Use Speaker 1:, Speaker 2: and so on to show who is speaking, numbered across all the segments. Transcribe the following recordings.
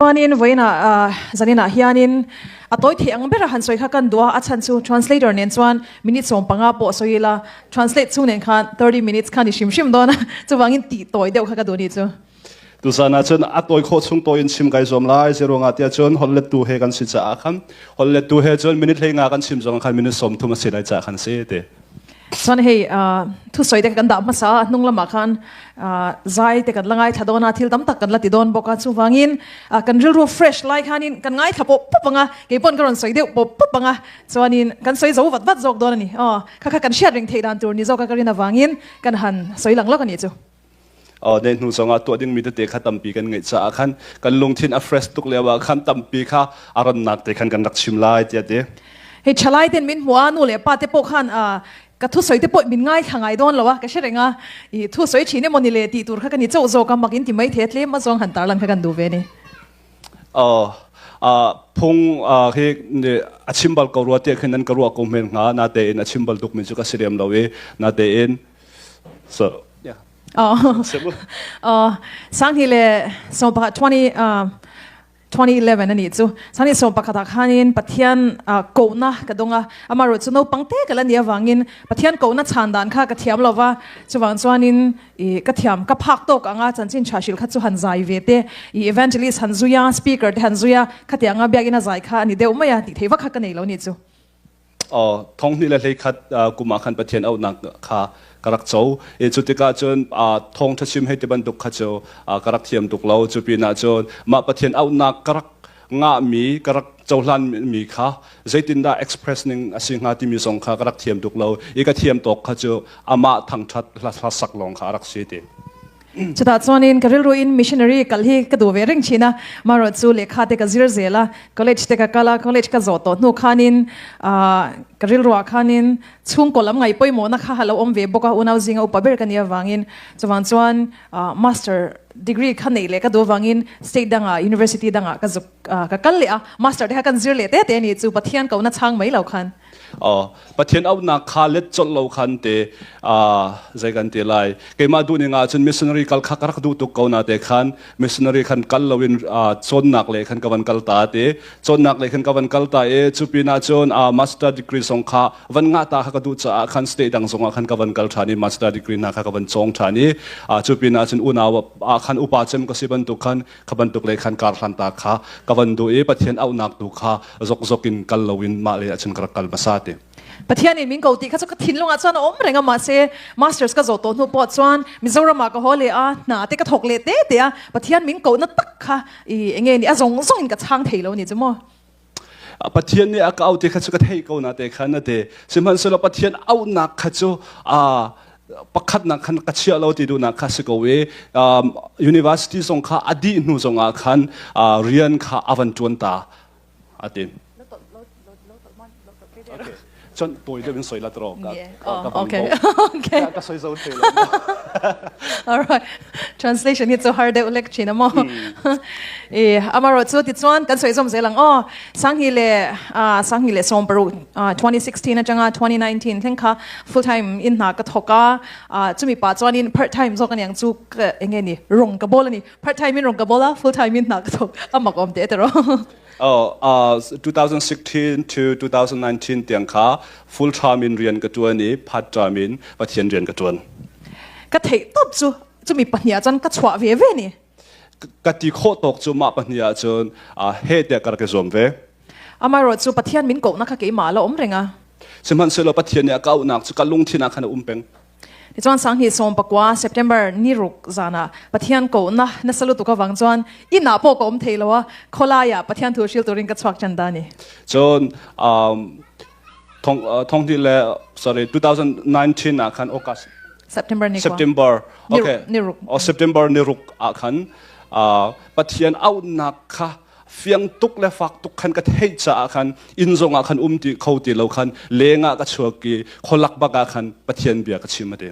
Speaker 1: Chuanin vawiinah zaninah hianin a tawi theih ang bera han sawi kha kan duh a, a chhan chu translator nen chuan minute 15 pawh sawi ila, translate chung nen khan 30 minutes kha ni hrim hrim dawn a, chuvangin tih tawi deuh kha ka duh a nih chu.
Speaker 2: Tuzan ah cun a tawi khawh chung tawi in chim kai zuam lai. Zeiruangah tiah cun holhlettu he kan si caah khan holhlettu he cun minute 15 kan chim zong khan minute 30 a si lai caah khan si ti.
Speaker 1: Chuan hei thusawi te kan dah hmasa a hnung lamah khan zai te kan la ngaithla dawn a, thil tam tak kan la ti dawn bawk a, chuvangin kan rilru fresh lai khanin kan ngaithla pawp pawp ang a, kei pawn ka rawn sawi deuh pawp pawp ang a, chuanin kan sawi zo vat vat zawk dawn a ni. Aw, kha kha kan hriat reng theih dan tur ni zawk a ka rin avangin kan han sawi lang lawk a nih chu.
Speaker 2: Aw, ne hnu zongah tuah dingmi tete kha tampi kan ngeih caah khan kan lungthin a fresh tuk lio ah khan tampi kha a rannak te khan kan rak chim lai tiah ti.
Speaker 1: Hei thalai ten min hmu a, nu leh pa te pawh khan ka thusawi te pawh min ngaithla ngai dawn lo a, ka hre reng a, i thusawi thin emaw ni le tih tur kha ka ni chauh zawk a, mak in ti mai thei a, tlem a zawng han tarlan kha kan duh ve ni.
Speaker 2: Phung hi a chim bal ko rua tiah khin nan ka ruah ko men hnga, natein a chim bal tuk mi cu ka si lem lo i, natein so yeah.
Speaker 1: Oh, sang hi le so pakhat 20 2011 a nih chu. Sani 11 ah khanin Pathian kohna ka dawng a, amaherawh chu naupang te ka la nih avangin Pathian kohna chhan dan kha ka thiam lo va, chuvang chuanin i ka thiam ka phak tawk anga chanchin tha hrilh kha chu han zai ve te, i evangelist han zui a, speaker te han zui a, khatianga biakina zai kha a ni deuh mai a, tih theih vak kha ka nei lo nih chu.
Speaker 2: 2021 kum ah khan Pathian auhnak kha ka rak co. I cu tikah cun thawngṭha chim hei ti bantuk kha cu ka rak thiam tuk lo. Cu pinah cun mah Pathian auhnak ka rak ngahmi, ka rak cohlanmi kha zeitindah express ning a si hnga timi zong kha ka rak thiam tuk lo. I ka thiam tawk kha cu amah thangṭhat hla sak lawng kha a rak si ti.
Speaker 1: Chutah chuanin ka rilru in missionary kal hi ka duh ve reng thin a, marawh chu lehkha te ka zir zel a, college te ka kal a, college ka zawh tawh hnu khanin ka rilruah khanin chhungkaw lam ngaih pawimawhna kha a lo awm ve bawk a, unau zinga upa ber ka nih avangin chuvang chuan master degree kha neih leh ka duh avangin state dangah university dangah ka zuk ka kal leh a, master te kha kan zir leh te te a nih chu Pathian kohna chhang mai lo khan.
Speaker 2: Pathian auhnak kha let colh lo khan te zei kan ti lai keimah duh ning ahcun missionary kal kha ka rak duh tuk ko na te khan missionary khan kal loin cawnnak le khan ka van kal ta te cawnnak le khan ka van kal ta i cu pin ahcun master degree zong kha van ngah ta kha ka duh caah khan state dang zong ah khan ka van kal ṭhan i master degree hna kha ka van cawng ṭhan i cu pin ahcun unau ah khan upa cem ka si bantuk khan kha bantuk le khan kar hlan ta kha ka van duh i Pathian auhnak tu kha zokzok in kal loin mah le ahcun ka rak kal hmasa ti.
Speaker 1: Pathian in min ko ti kha chu ka thinlung ah chuan a awm reng a mahse masters ka zawh tawh hnu pawh chuan Mizoram ah ka haw leh a hna te ka thawk leh te te a Pathian min ko na tak kha i enge ni a zawng zawng in ka chhang thei lo ni chu maw.
Speaker 2: Pathian nih a ka auh ti kha cu ka theih ko na te khan na te sihmanhsehlaw Pathian auhnak kha cu pakhatnak khan ka chiah lo ti duhnak kha si ko i university zong kha a dih hnu zong ah khan rian kha a van ṭuan ta a ti. Okay. Chon toi deuh in soi la tro ka ka
Speaker 1: okay. Okay.
Speaker 2: Ka soi zo the lo.
Speaker 1: All right. Translation hi chu har deuh lek thin amo. E amaro chu ti chuan kan soi zom zelang o sanghi le sanghi le som paru 2016 atanga 2019 thleng kha full time in hna ka thoka chumi pa chuan in part time zawk aniang chu enge ni rong ka bol ani part time in rong ka bola full time in hna ka thok amak om te tero.
Speaker 2: Oh, 2016 to 2019 tiang kha full time in rian ka tuan i part time in Pathian rian ka tuan.
Speaker 1: Ka theih top chu chumi pahnih ah cun ka chuah ve ve ni.
Speaker 2: Ka ti khawh tawk cu mah pahnih ah cun he tiah ka rak i zuam ve.
Speaker 1: Amaherawh cu Pathian min kohnak kha keimah la um reng a.
Speaker 2: Sihmanhsehlaw Pathian nih a ka auhnak cu ka lungthin ah khan a um peng.
Speaker 1: Tichuan 2019 September ni ruk zan ah Pathian kohna nasa lutuk avang chuan inn ah pawh ka awm thei lo a, khawlai ah Pathian thu hril turin ka chhuak ṭan ta a ni.
Speaker 2: Cun thong thonghnih le sorry 2019 ah khan August
Speaker 1: September ni
Speaker 2: September okay
Speaker 1: ni ruk
Speaker 2: oh, September ni ruk ah khan Pathian auhnak kha fiang tuk le fak tuk khan ka theih caah khan inn zongah khan um ti kho ti lo khan leng ah ka chuak i khualak bak ah khan Pathian bia ka chim a ti.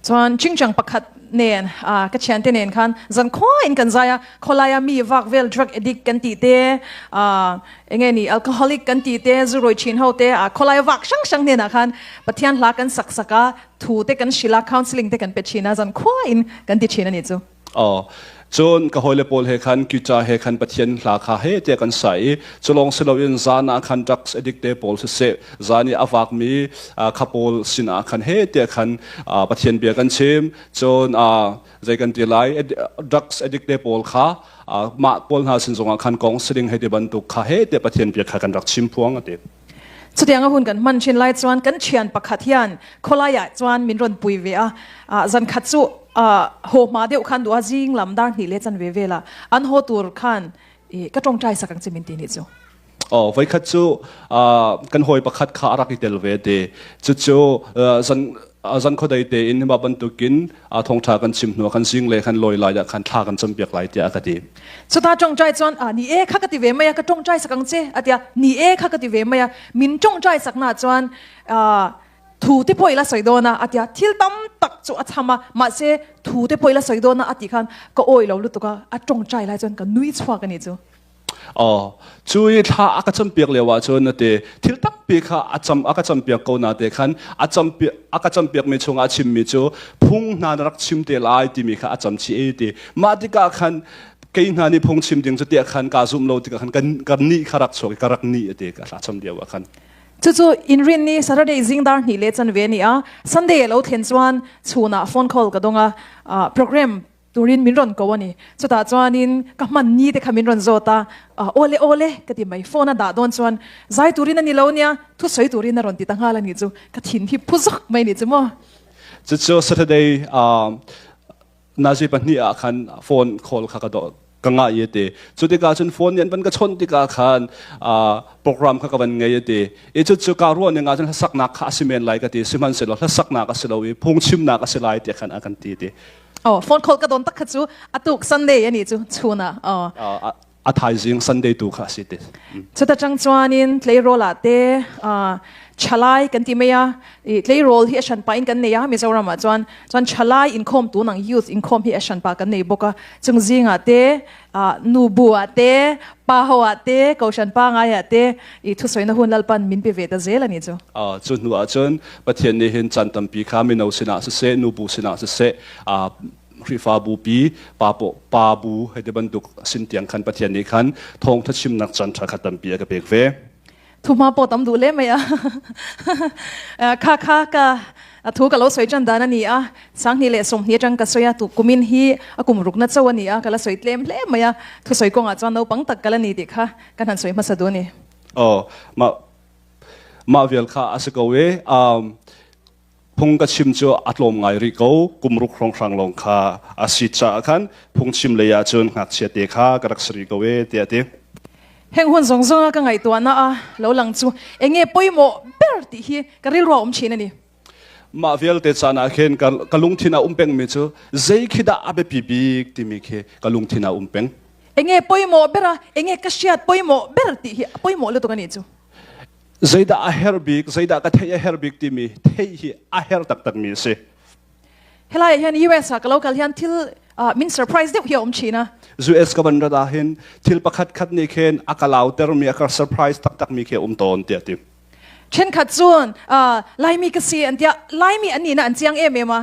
Speaker 1: Chuan chingchang pakhat nen ka thiante nen khan zan khua in kan zai a khawlai a mi vak vel drug addict kan ti te enge ni alcoholic kan ti te zu roi thin ho te khawlai vak hrang hrang nen ah khan Pathian hla kan sak sak a thu te kan hril a counseling te kan pe thin a zan khua in kan ti thin ani chu.
Speaker 2: Aw. Cun ka hawile pawl he khan guitar he khan Pathian hla kha he tiah kan sa i culawng si loin zan ah khan drugs addict te pawl siseh zan i a vakmi kha pawl sinah khan he tiah khan Pathian bia kan chim. Cun zei kan ti lai drugs addict te pawl kha mah pawl hna sin zongah khan kong siling hei ti bantuk kha he tiah Pathian bia kha kan rak chim phuang a ti.
Speaker 1: Chutiang a hun kan hman thin lai chuan kan thian pakhat hian khawlai ah chuan min rawn pui ve a, zan khat chu haw hma deuh khan duh a zing lam dar hnih leh chan ve vel a an haw tur khan ka tawngtai sak ang che min ti nih chu.
Speaker 2: Aw voikhat chu kan hawi pakhat kha a rak i tel ve te cucu zan zan khuadei tein hima bantukin thawngṭha kan chim hnu kan zing le khan lawi lai ah khan thla kan campiak lai tiah a ka ti.
Speaker 1: Chuta ṭawngṭai chuan a ni e kha ka ti ve mai a ka ṭawngṭai sak ang che a tia ni e kha ka ti ve mai a min ṭawngṭai sakna chuan thu te pawh i la sawi dawn a a tia thil tam tak chu a cham a mahse thu te pawh i la sawi dawn a a tih khan ka awi lo lutuk a a ṭawngṭai lai chuan ka nui chhuak a nih chu.
Speaker 2: Aw, cu i thla a ka campiak lio ah cun na ti thil tampi kha a cam a ka campiak ko na te khan a campiak a ka campiak mi chungah a chimmi cu phung hna na rak chim te lai timi kha a cam chih i ti mah tikah khan kei hna nih phung chim ding cu tiah khan kaa zum lo tikah khan kan kan nih kha rak chuak i ka rak nih a ti ka thla cam lio ah khan
Speaker 1: Cucu inrinni Saturday zingdar hnih le chanve ni a Sunday a lo thlen chuan chhunah phone call ka dawng a program Turin min rawn ko a ni. Chutah chuanin ka hman ni te kha min rawn zawt a, awle awle ka ti mai. Phone a dah dawn chuan zai turin a ni lo nia, thusawi turin a rawn ti ta nghal a ni chu. Ka thin hi phu zawk mai ni chu maw.
Speaker 2: Cucu Saturday nazi pahnih ah khan phone call kha ka dawh ka ngah i a ti. Cu tikah cun phone nih an van ka chawnh tikah khan program kha ka van ngei a ti. I cucu kaa ruah ning ah cun hlasaknak kha a si men lai ka ti. Sihmanhsehlaw hlasaknak a si lo i phungchimnak a si lai tiah khan a kan ti ti.
Speaker 1: Oh, phone call ka don tak kha chu atuk Sunday ani chu chuna. Oh.
Speaker 2: A thaizing Sunday tu kha si te.
Speaker 1: Chuta chang chuanin tleirawl ah te chalai kan ti mai a i tleirawl hi a hran pa in kan nei a Mizoram ah chuan chuan chalai inkhawm tu nang youth inkhawm hi a hran pa kan nei bawk a chung zingah te nu bu ah te pa ho ah te kohhran pa ngai ah te i thusawi na hun lalpan min pe ve ta zel ani chu.
Speaker 2: Cu hnu ah cun Pathian nih hin caan tampi kha mino sinah siseh nubu sinah siseh Khrihfabu pi pa pa bu hei ti bantuk sin tiang khan Pathian nih khan thawngtha chimnak caan ṭha kha tampi a ka pek ve.
Speaker 1: Thuma pawh tam duh le mai a. Kha kha ka thu ka lo sawi ṭan dan a ni a. Sanghnih leh sawmhnih aṭang ka sawi a, tu kumin hi a kum rukna cho a ni a, ka la sawi tlem hle mai a. Thusawi kawngah chuan naupang tak ka la ni tih kha kan han sawi hmasa duh a ni.
Speaker 2: Aw, mah mah vial kha a si ko i phung ka chim cu a tlawm ngai rih ko kum ruk hrawnghrang lawng kha a si caah khan phungchim lei ah cun ngakchia te kha ka rak si rih ko e tiah a ti.
Speaker 1: Heng hun zawng zawnga ka ngaihtuahna a lo lang chu enge pawimawh ber tih hi ka rilru a awm thin a ni.
Speaker 2: Mah vialte caan ah khin ka lungthin ah um pengmi cu zei khi dah a biapi bik timi khi ka lungthin ah um peng.
Speaker 1: Enge pawimawh ber a enge ka hriat pawimawh ber tih hi a pawimawh lutuk a nih chu.
Speaker 2: Zeidah a herh bik, zeidah ka theih a herh bik timi theih hi a herh taktakmi a si.
Speaker 1: Helai ah hian US ah ka lo kal hian thil min surprise deuh hi a um thin a.
Speaker 2: US ka van rat ah hin thil pakhat khat nih khin a ka lautermi a ka surprise taktakmi khi a um tawn tiah ti.
Speaker 1: Thenkhat cun Laimi ka si an tiah Laimi an nihna an chiang em em a.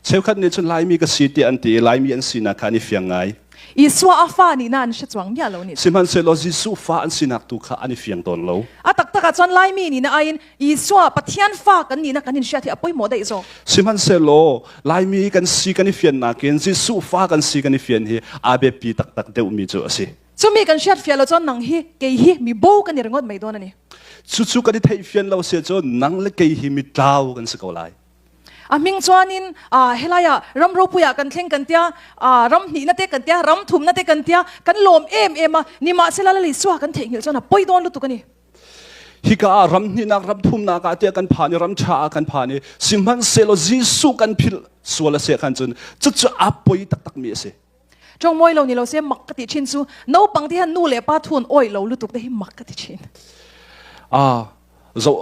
Speaker 2: Cheukhat nih cun Laimi ka si tiah an ti i Laimi an sinak kha an i fiang ngai.
Speaker 1: Isua a fa nihna an hre chuang miah lo nih.
Speaker 2: Sihmanhsehlaw Jesuh fa an sinak tu kha an i fiang tawn lo.
Speaker 1: A taktak ah cun Laimi nihna aiin Isua Pathian fa kan nihna kan in hriat hi a pawimawh daih zawk.
Speaker 2: Sihmanhsehlaw Laimi kan si kan i fiannak in Jesuh fa kan si kan i fian hi aa biapi taktak deuhmi cu a si.
Speaker 1: Cumi kan hriat fiah lo cun nang hi kei hi mi bo kan i ringawt mai dawn a ni.
Speaker 2: Cucu kan i theih fian lo si cun nang le kei hi mitlau kan si ko lai.
Speaker 1: A hming chuanin helai ah ram ropui ah kan thleng kan tia ram hnihna te kan tia ram thumna te kan tia kan lawm em em a nimahsela Lal Isua kan theihnghilh chuan a pawi dawn lutuk a ni.
Speaker 2: Hika ah ram hnihnak ram thumnak ah tiah kan phan i ram ṭha ah kan phan i sihmanhsehlaw Jesuh kan philh sual a si khan cun cucu a poi taktakmi a si.
Speaker 1: Ṭawng mawi lo ni lo se mak ka ti ṭhin cu naupang te hian nu le pa thun awi lo lutuk te hi mak ka ti ṭhin.
Speaker 2: Ah zo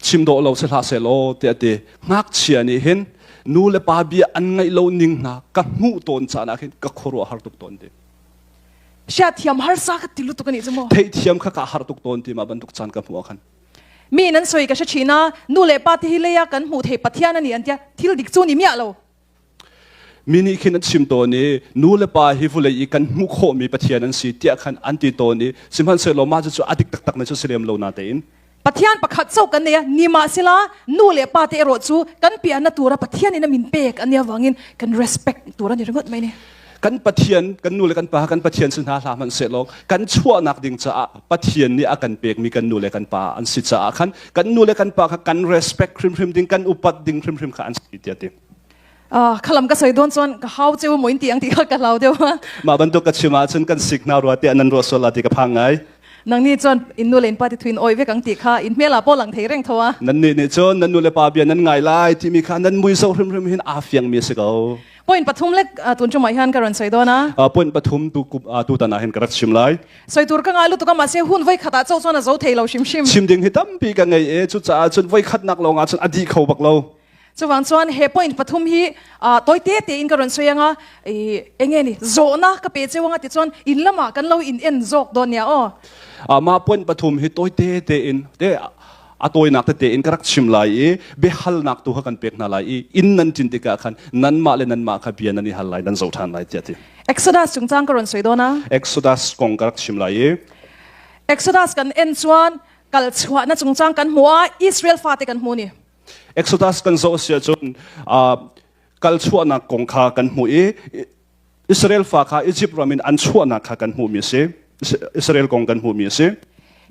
Speaker 2: chim dawh lo si hlah sehlaw tiah a ti. Ngakchia nih hin nu le pa bia an ngaih lo ning hna ka hmuh tawn caan ah khin ka khuaruah har tuk tawn ti.
Speaker 1: Hriatthiam harsa ka ti lutuk anih cu maw?
Speaker 2: Theihthiam kha ka har tuk tawn ti ma bantuk caan ka hmuh ah khan.
Speaker 1: Mi in an soi ka hre ṭhin a nu le pa te hi lei ah kan hmuh thei Pathian ani an tia thil dik cu ni miah lo.
Speaker 2: Mi nih khin an chim tawn i nu le pa hi vulei i kan hmuh khawhmi Pathian an si tiah khan an ti tawn i sihmanhsehlaw mah cucu a dik taktak mi cu si lem lo natein
Speaker 1: Pathian pakhat chauh kan nei a, nimahsela nu leh pa te erawh chu kan piahna tura Pathian in a min pek a nia vangin kan respect tur a ni ringawt mai ni.
Speaker 2: Kan Pathian, kan nu le kan pa kan Pathian si hna hlah hmanhsehlaw kan chuahnak ding caah Pathian nih a kan pekmi kan nu le kan pa an si caah khan kan nu le kan pa kha kan respect hrimhrim ding, kan upat ding hrimhrim kha an si tiah ti.
Speaker 1: Khalam ka soi dawn chuan ka hau cheu maw in ti ang ti kha ka hlau deuh.
Speaker 2: Mah bantuk ka chim ahcun kan sik hna rua tiah nan ruah sual la ti ka phang ngai.
Speaker 1: Nang nih cun in nu le in pa ti thuin oi vek ang ti kha in hmel ah pawl ang thei reng tho a.
Speaker 2: Nan nih nih cun nan nu le pa bia nan ngai lai timi kha nan mui zoh hrimhrim hin aa fiangmi a si ko.
Speaker 1: Point pathum lek tun ṭum ah hian ka rawn soi dawn
Speaker 2: a. Point pathum tu tu tan ah hin ka rak chim lai.
Speaker 1: Soi tur ka ngai lutuk a mahse hun voi khat ah cho chuan a zo thei lo hrimhrim.
Speaker 2: Chim ding hi tampi ka ngei e cucaah cun voi khatnak lawng ah cun a dih kho bak lo.
Speaker 1: Chuvang chuan he point pathum hi toi te te in ka rawn sawi anga enge ni zawhna ka pe cheu anga ti chuan in lamah kan lo in en zawk dawn nia aw.
Speaker 2: Mah point pathum hi toi te te in te a tawinak tete in ka rak chim lai i biahalnak tu kha kan pek hna lai i inn nan ṭin tikah khan nanmah le nanmah kha bia nan i hal lai nan zoh ṭhan lai tiah ti.
Speaker 1: Exodus chungchang ka rawn sawi dawn a.
Speaker 2: Exodus kong ka rak chim lai i
Speaker 1: Exodus kan en chuan kal chhuahna chungchang kan hmu a Israel fate kan hmu ni.
Speaker 2: Exodus kan zoh si ahcun kal chuahnak kong kha kan hmuh i Israel fa kha Egypt ram in an chuahnak kha kan hmuhmi a si. Israel kong kan hmuhmi a si.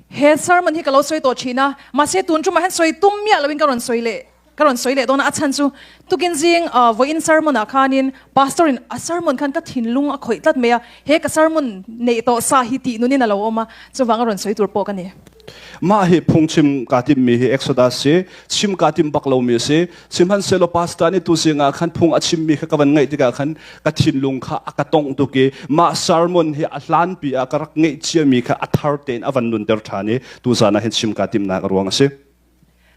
Speaker 1: He sermon hi ka lo soi to thina mahse tun ṭum ah hin soi tum miah loin ka rawn soi le ka rawn soi leh dawn a chan chu tukin zing voin sermon ah khanin pastor in a sermon khan ka thinlung a khawih tlat mai a he ka sermon nei to sa hi ti nunin a lo awm a chuvang a rawn soi tur pawh ka ni.
Speaker 2: Mah hi phungchim kaa timmi hi Exodus si chim kaa tim bak lomi a si. Sihmanhsehlaw pastor nih tuzing ah khan phung a chimmi kha ka van ngaih tikah khan ka thinlung kha a ka tongh tuk i mah sermon hi a hlanpi ah ka rak ngeih ciami kha a thar tein a van nunter ṭhan i tuzan ah hin chim kaa timnak a ruang a si.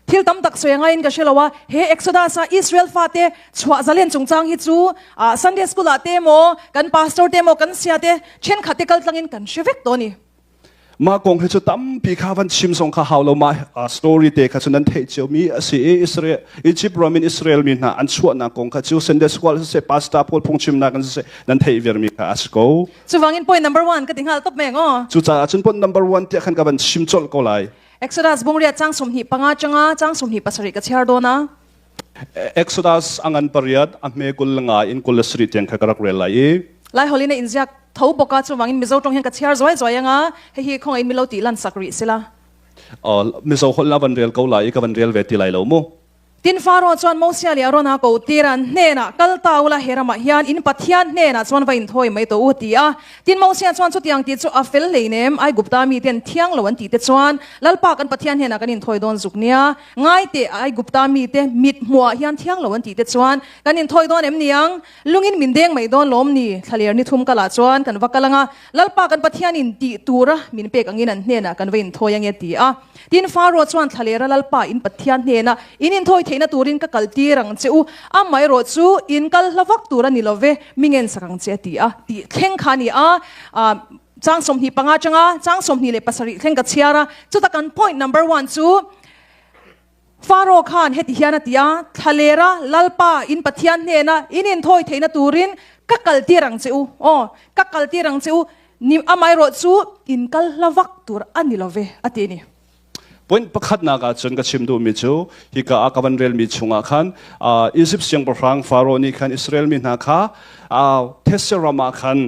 Speaker 1: Thil tam tak soi ngai in ka hre lo a he Exodus ah Israel fate chuah zalen chungchang hi chu Sunday school ah te maw kan pastor te maw kan sia te thenkhat te kal tlang in kan hre vek to ni.
Speaker 2: Mah kong hi cu tampi kha van chim zong kha hau lo mah story te kha cu nan theih ciomi a si i Israel Egypt ram in Israel mi hna an chuahnak kong kha cu Sunday school siseh pastor pawl phungchimnak in siseh nan theih virmi kha a si ko.
Speaker 1: Chuvangin point number one ka ti hngal top meng aw.
Speaker 2: Cucaah cun point number one tiah khan ka van chim colh ko lai.
Speaker 1: Exodus bungriat chang 25 changa chang 27 ka chhiar dawn a.
Speaker 2: Exodus a ngan pariat a hme 25 in 27 tiang kha ka rak rel lai i
Speaker 1: Lai holh in a inziak tho bawk a chuvangin Mizo tawng hian ka chhiar zuai zuai anga heihi khawngaih in milo tih lan sak rih sila.
Speaker 2: Mizo holh na van rel ko lai i ka van rel ve ti lai lo mu.
Speaker 1: Tin Faro chuan Mosia leh Aaron a ko tir a, an hnenah, Kal ta ula he ramah hian in Pathian hnenah chuan va inthawi mai tawh u, a ti a. Tin Mosia chuan chutiang tih chu a fel hleinem, Aigupta mite an thiang lo an tih te chuan Lalpa kan Pathian hnenah kan inthawi dawn zuk nia. Ngai teh, Aigupta mite mit hmuhah hian thiang lo an tih te chuan kan inthawi dawn em niang? Lungin min deng mai dawn lawm ni? Thlaler ni thum kalah chuan kan va kal anga, Lalpa kan Pathianin tih tura min pek angin an hnenah kan va inthawi ange ti a. Tin, Faro chuan thlalera Lalpa in Pathian hnena in inthawi theihna turin ka kal tir ang che u, amaherawh chu in kal hla vak tur a ni lo ve, mi ngensak ang che a ti a tih thleng kha a ni a. Chang 25 atanga chang 27 thleng ka chhiar a, chuta kan point number one chu Faro khan heti hian a ti a, Thlalera Lalpa in Pathian hnena in inthawi theihna turin ka kaltir ang che u, aw, ka kaltir ang che u, ni amaherawh chu in kal hla vak tur a ni lo ve, a ti a ni.
Speaker 2: Point pakhatnak ah cun ka chim duhmi cu hika ah ka van relmi chungah khan Izipt siangpahrang Faro nih khan Israel mi hna kha thetse ram ah khan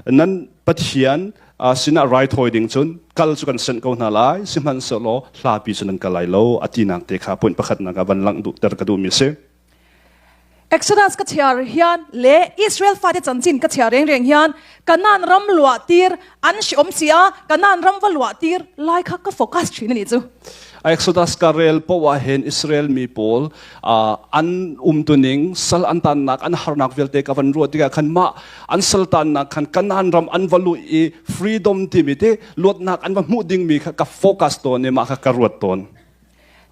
Speaker 2: nan Pathian sinah raithawi ding cun kal cu kan senh ko hna lai sihmanhsehlaw hlapi cu nan kal lai lo a tinak te kha point pakhatnak ah van langh duhter ka duhmi a si.
Speaker 1: Exodus ka chhiar hian le Israel fate chanchin ka chhiar reng reng hian Kanaan ram luah tir an hriawm si a, Kanaan ram va luah tir lai kha ka focus thin a nih chu.
Speaker 2: Exodus ka rel poah ah hin Israel mi pawl an umtuning sal an tannak an harnak vialte ka van ruah tikah khan mah an sal tannak khan Kanaan ram an va luh i freedom timi te luatnak an va hmuh dingmi kha ka focus tawn i mah kha ka ruat tawn.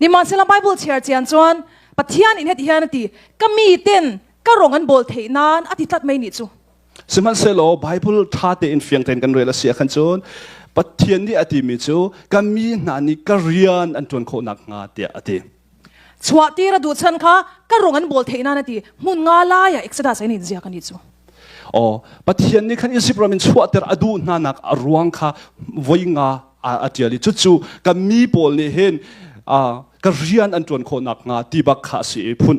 Speaker 1: Nimahsela Bible chhiar chian chuan Pathian in heti hian a ti, Ka mi ten ka rawng an bawl theih nan a ti tlat mai nih chu.
Speaker 2: Sihmanhsehlaw Bible ṭha tein fiang tein kan rel a si ah khan cun Pathian nih a timi cu ka mi hna nih ka rian an ṭuan khawh nakhnga tiah a ti.
Speaker 1: Chhuah tir a duh chhan kha ka rawng an bawl theih nan a ti. Hmun nga laiah Exodus ah hian inziak a nih chu.
Speaker 2: Aw, Pathian nih khan Izipt ram in chuahter a duh hnanak a ruang kha voi nga a ṭial i cucu ka mi pawl nih hin ka rian an ṭuan khawh nakhnga ti bak kha a si i phun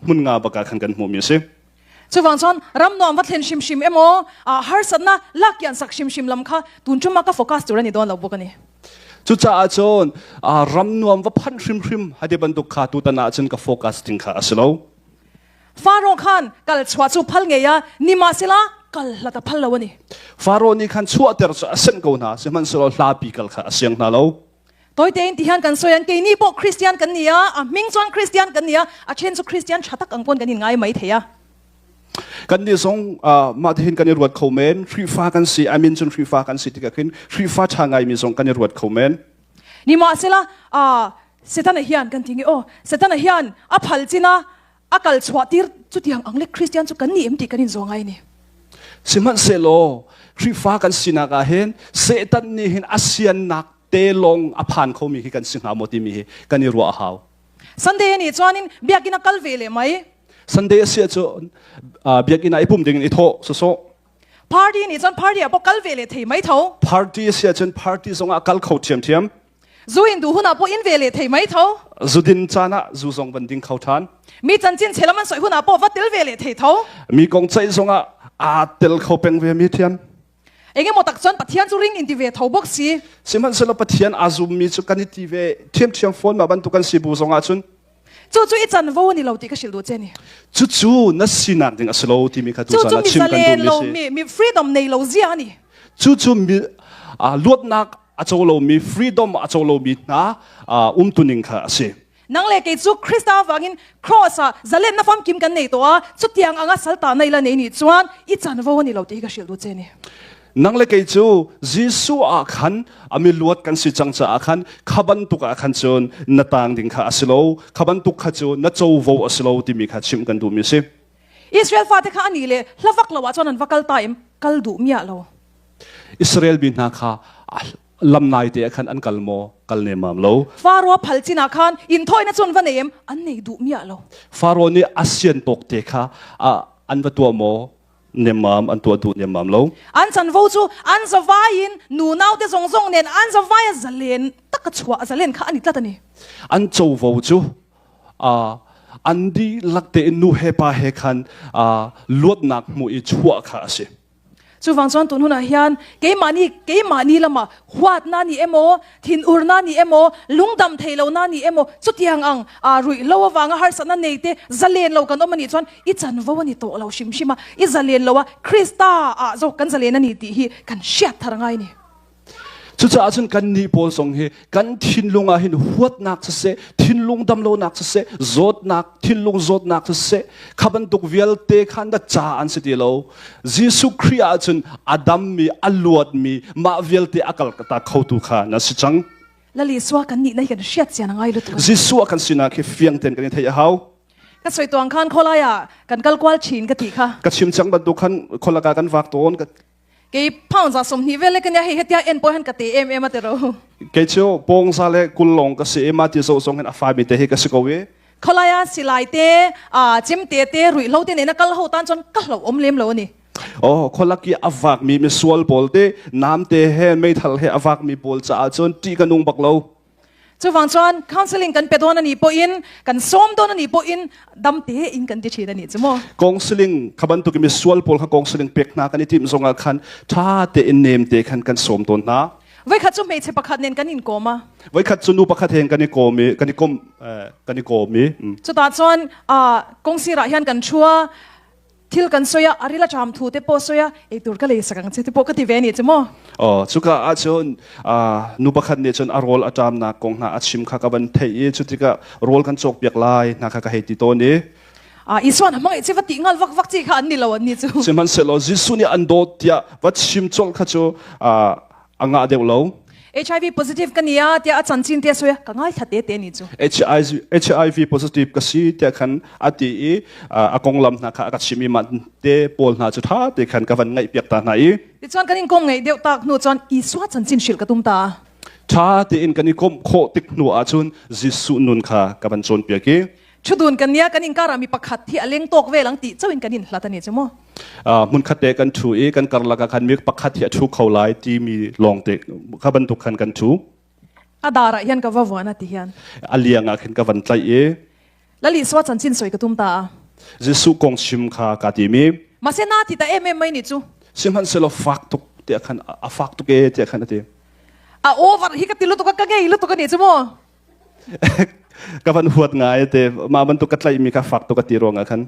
Speaker 2: hmun nga bak ah khan kan hmuhmi a si.
Speaker 1: Chuvang chuan ram nuam va thlen hrimhrim emaw, harsatna lak kian sak hrimhrim lam kha tun ṭuma ka focus tur a ni dawn lo bawk a ni.
Speaker 2: Cucaah cun ram nuam va phanh hrimhrim hati bantuk kha tutan ah cun ka focus ding kha a si lo.
Speaker 1: Faro khan kal chuah cu phal ngei a, nimahsela kal hlat a phal lo a ni.
Speaker 2: Faro nih khan chuahter cu a senh ko hna, sihmanhsehlaw hlapi kal kha a siang hna lo.
Speaker 1: Tawi tein ti hian kan sawi an keini pawh Kristian kan ni a, a hming chuan Kristian kan ni a, a then chu Kristian tha tak ang pawn kan in ngai mai thei a.
Speaker 2: Kan nih zong mah tihin kan i ruat kho men, Khrihfa kan si, I mean cun Khrihfa kan si tikah khin Khrihfa tha ngaimi zong kan i ruat kho men.
Speaker 1: Nimahsela Setana hian kan ti nge aw, Setana hian a phal chin a, a kal chhuah tir chutiang ang lek Kristian chu kan ni em tih kan in zawh ngai ni.
Speaker 2: Sihmanhsehlaw Khrihfa kan sinak ah hin Satan nih hin a siannak te lawng a phan khomi hi kan si hnga maw timi hi kan i ruah a hau.
Speaker 1: Sunday a nih chuanin biakinn a kal ve leh mai.
Speaker 2: Sunday a si ahcun biakinn ah i pum dingin i thawh sawsawh.
Speaker 1: Party nih cun party ah pawh kal ve leh thei mai tho.
Speaker 2: Party a si ahcun party zong ah kal kho ṭhiamṭhiam.
Speaker 1: Zu in duh hunah pawh in ve leh thei mai tho.
Speaker 2: Zu din caan ah zu zong van ding kho ṭhan.
Speaker 1: Mi chanchin chhe lam an sawi hunah pawh va tel ve leh thei tho.
Speaker 2: Mi kong ceih zong ah aa tel kho peng ve mi thiam.
Speaker 1: Engemaw tak chuan Pathian chu ring in ti ve tho bawk si.
Speaker 2: Sihmanhsehlaw Pathian aa zummi cu kan i ti ve ṭhiamṭhiam fawn mah bantuk kan si bu zong ah cun.
Speaker 1: Cu cu i canvo ani lo ti ka hrilh duh che ni.
Speaker 2: Cucu na sinak ding a si lo timi kha
Speaker 1: tu zan ah chim kan duhmi si. Mi freedom nei lo zia ani.
Speaker 2: Cucu mi luatnak a co lomi freedom a co lomi hna umtuning kha a si.
Speaker 1: Nang le kei chu Krista vangin cross ah zalenna famkim kan nei tawh a, chutiang anga salta nei la nei nih chuan i chanvo ani lo ti hi ka hrilh duh che ni.
Speaker 2: Nang le kei cu Jesuh ah khan a mi luat kan si cang caah khan kha bantuk ah khan cun na tang ding kha a si lo, kha bantuk kha cu na covo a si lo timi kha chimh kan duhmi a si.
Speaker 1: Israel fate kha ani le hla vak lo ah chuan an va kal ta em kal duh miah lo.
Speaker 2: Israel mi hna kha lamnai te ah khan an kal maw? Kal nemmam lo.
Speaker 1: Faro phal chin ah khan inthawina cun va nei em? An nei duh miah lo.
Speaker 2: Faro nih a sian tawk te kha an va tuah maw? Nemmam an tuah duh nemmam lo.
Speaker 1: An chanvo cu an zavai in nunau te zong zong nen an zavai a zalen tak a chuah zalen kha an i tlat ani.
Speaker 2: An covo cu an dihlak tein nu he pa he khan luatnak hmu i chuah kha a si.
Speaker 1: Chuvang chuan tun hunah hian keimahni keimahni lamah huatna ni emaw, thinurna ni emaw, lungdam thei lohna ni emaw chutiang ang ah ruih lo avanga harsatna nei te zalen lo kan awm anih chuan i chanvo a ni tawh lo hrim hrim a, i zalen lo a Krista ah zawk kan zalen a ni tih hi kan hriat thar ngai a ni.
Speaker 2: Cucaah cun kannih pawl zong hi kan thinlung ah hin huatnak siseh, thinlung damlonak siseh, zawtnak, thinlung zawtnak siseh, kha bantuk vialte kha na ca an si ti lo. Jesuh Khrih ah cun a dammi, a luatmi, mah vialte a kal ta khotu kha na si cang.
Speaker 1: Lal Isua kan nih na hi kan hriat chian a ngai lutuk.
Speaker 2: Jesuh kan sinak hi fiang tein kan i theih a hau.
Speaker 1: Ka soi tuang khan khawlai ah kan kal kual chin ka ti kha.
Speaker 2: Ka chim cang bantuk khan khualak ah kan vak tawn.
Speaker 1: Kei pound za 20 vel ka nia hei hetia en pawh hian ka te em em a ti ro.
Speaker 2: Kei cu pawng za le 20 lawng ka si i mah ti zoh zong hin a fami te hi ka si ko i.
Speaker 1: Kholai ah silai te a chim te te ruihhlo te nena kal ho tan chuan ka hlo om lem lo ani.
Speaker 2: Oh kholak i a vak mi misual pawl te nam te he meithal he a vak mi pawl caah cun ṭih ka nung bak lo.
Speaker 1: Chuvang chuan counseling kan pe dawn anih pawhin, kan sawm dawn anih pawhin dam tein kan ti thin anih chu maw?
Speaker 2: Counseling kha bantuk in misual pawl kha counseling pek hna kan i timh zongah khan ṭha tein nem te khan kan sawm tawn hna.
Speaker 1: Voikhat cu hmeichhe pakhat nen kan inkawm a.
Speaker 2: Voikhat cu nu pakhat he kan i kawm i kan i kom kan i kawm i.
Speaker 1: Chutah chuan kawngsir ah hian kan thu a. Thil kan sawi a, a ril a ṭam thu te pawh sawi a, eitur ka leisak ang che ti pawh ka ti ve a nih chu maw?
Speaker 2: Aw, cuka ahcun nu pakhat nih cun a rawl a ṭamnak kong hna a chim kha ka van theih i cutikah rawl kan cawkpiak lai hna kha ka hei ti tawn i.
Speaker 1: Isuan a hmangaih chi va tih ngal vak vak chi kha an ni lo an ni cu.
Speaker 2: Sihmanhsehlaw Jesuh nih an dawt tiah va chim colh kha cu a ngah deuh lo.
Speaker 1: HIV positive ka ni a tiah a chanchin te a sawi a, ka ngaithla te te ni cu.
Speaker 2: HIV positive ka si tiah khan a ti i a konglam hna kha a ka chim i mah te pawl hna cu ṭha te khan ka van ngaihpiak ta hna i.
Speaker 1: Tichuan kan in kong ngeih deuh tak hnu chuan Isua chanchin hrilh ka tum ta.
Speaker 2: Ṭha tein kan i komh khawh tik hnu ahcun Jesuh nun kha ka van cawnpiak i
Speaker 1: Thudun kan nia kan inkar ah mi pakhat hi a leng tawk vel ang tih chauhin kan inhlat a ni chu maw?
Speaker 2: Hmunkhat te kan ṭhu i kan karlak ah khan mi pakhat hi a ṭhu kho lai timi lawngte kha bantuk khan kan ṭhu.
Speaker 1: A dar ah hian ka va vuan a ti hian.
Speaker 2: A liang ah khin ka van tlaih i
Speaker 1: Lal Isua chanchin sawi ka tum ta a.
Speaker 2: Jesuh kong chim kha kaa tim i
Speaker 1: Mahse na ti ta em em mai nih chu.
Speaker 2: Sihmanhsehlaw fak tuk tiah khan a fak tuk e tiah khan a ti.
Speaker 1: A over hi ka ti lutuk a ka ngei lutuk a nih chu maw?
Speaker 2: Ka van huat ngai te mah bantuk ka tlaihmi kha fak tuk a ti ruangah khan.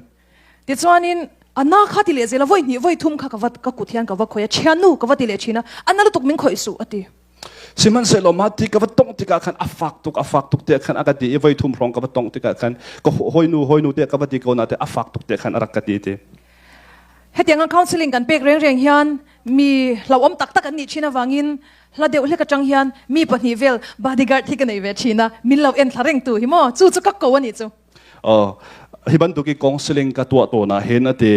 Speaker 1: Tichuanin a na kha ti leh zel a, voi hnih voi thum kha ka va ka kut hian ka va khawih a, thiannu ka va ti leh thin a, a na lutuk min khawih suh a ti.
Speaker 2: Sihmanhsehlaw mah ti ka va tongh tikah khan a fak tuk a fak tuk tiah khan a ka ti i voi thum hrawng ka va tongh tikah khan ka hawinu hawinu tiah ka va ti ko na te a fak tuk tiah khan a rak ka ti ti.
Speaker 1: Hetiang a counseling kan pek reng reng hian mi hlauhawm tak tak an nih thin avangin hla deuh hlek atang hian mi pahnih vel bodyguard hi ka nei ve thin a, min lo en thla reng tu hi maw chu chu ka ko a nih chu.
Speaker 2: Hi bantuk i counseling ka tuah tawn ah hin a ti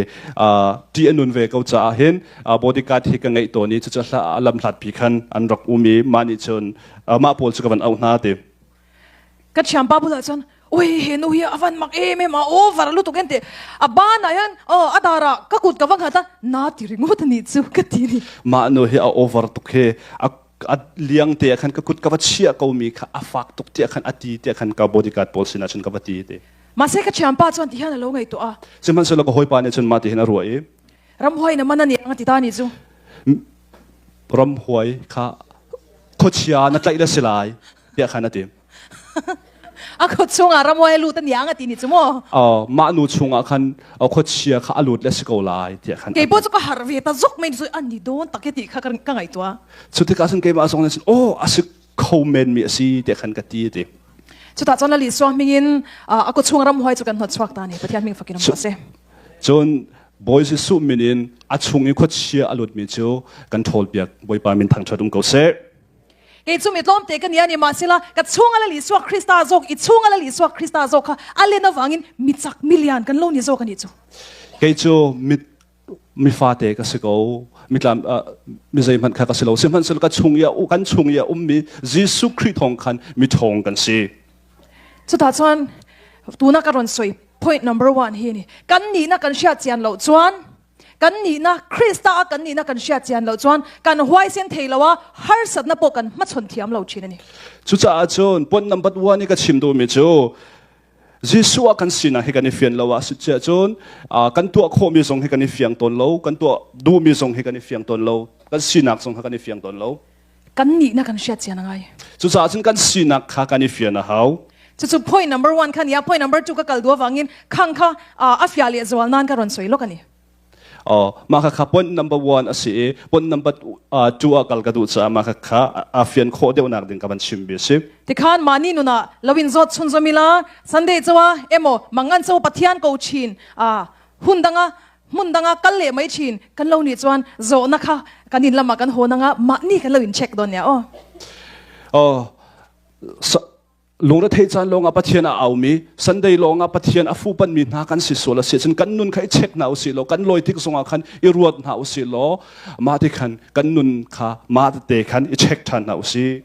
Speaker 2: ṭih a nun ve ko caah hin bodyguard hi ka ngeih tawn i cucu lam hlatpi khan an rak um i mah nih cun mah pawl cu ka van auh hna ti.
Speaker 1: Ka thianpa bulah cun ui he nu hi a van mak em em a over lutuk en ti a ban ah hian oh a dar ah ka kut ka va nghat a na ti ringawt a nih chu ka ti ni.
Speaker 2: Mah nu hi a over tuk hi a a liang te ah khan ka kut ka va chiah ko mi kha a fak tuk tiah khan a ti tiah khan ka bodyguard pawl sinah cun ka va ti ti.
Speaker 1: Mahse ka thianpa chuan ti hian a lo ngaihtuah a.
Speaker 2: Sihmanhsehlaw ka hawipa nih cun mah ti hin a ruah i
Speaker 1: ramhuai na man ani ang a ti ta ni cu.
Speaker 2: Ramhuai kha khuachia na tlaih le si lai tiah khan a ti.
Speaker 1: A kut chungah ramhuai a lut a niang a ti ni cu maw?
Speaker 2: Mah nu chungah khan khuachia kha a lut le si ko lai tiah khan.
Speaker 1: Kei pawh cu ka har ve ta zok mai cu an ni dawn tak ti kha ka ngaihtuah.
Speaker 2: Cu tikah cun keimah zong nih cun aw a si kho men mi a si tiah khan ka ti ti.
Speaker 1: Chutah cun Lali Suah mingin a kut chung ramhuai cu kan hnawt chuak ta ni Pathian ming fakin um se.
Speaker 2: Cun Bawi Jesuh min in a chung i khuachia a lut mi cu kan ṭhawl piak Bawipa min thangṭhat um ko seh.
Speaker 1: Kei cu mi tlawmte ka ni a ni mahsela ka chunga Lal Isua Krista zawk i chunga Lal Isua Krista zawk kha a len avangin mi chak mi lian kan lo ni zawk a nih chu.
Speaker 2: Kei cu mi mi fate ka si ko mi tlam mi zeihmanh kha ka si lo sihmanhsehlaw ka chung i kan chung i a ummi Jesuh Khrih thawng khan mi ṭhawng kan si.
Speaker 1: Chutah chuan tuna ka rawn sawi point number one hi ni kan nihna kan hriat chian loh chuan Kan nihna, Krista a kan nihna kan hriat chian loh chuan kan huaisen thei lo a, harsatna pawh kan hmachhawn thiam lo thin a ni.
Speaker 2: Cucaah cun point number one i ka chim duhmi cu Jesuh ah kan sinak hi kan i fian lo ah si cun kan tuah khawhmi zong hi kan i fiang tawn lo, kan tuah duhmi zong hi kan i fiang tawn lo, kan sinak zong kha kan i fiang tawn lo.
Speaker 1: Kan nihna kan hriat chian a ngai.
Speaker 2: Cucaah cun kan sinak kha kan i fian a hau.
Speaker 1: Cucu point number one kha nia point number two ka kal duh avangin khang kha a fiah leh zual nan ka rawn sawi lawk a ni.
Speaker 2: Mah kha kha point number one a si i point number two ah kal ka duh caah mah kha kha a fian khawh deuhnak ding ka van chim bi a si.
Speaker 1: Tikhan mahni nunah lo in zawt chhunzawm ila Sunday chawa emaw mangan chaw Pathian ko thin hun danga hmun danga kal leh mai thin kan lo nih chuan zawhna kha kan in lamah kan hawn anga mahni kan lo in check dawn nia aw.
Speaker 2: Oh Lungretheih caan lawngah Pathian a aumi, Sunday lawngah Pathian a fuhpanmi hna kan si sual a si ahcun kan nun kha i check hna usih law, kan lawi tik zongah khan i ruat hna usih law, mah ti khan kan nun kha mah tete khan i check ṭhan hna usih.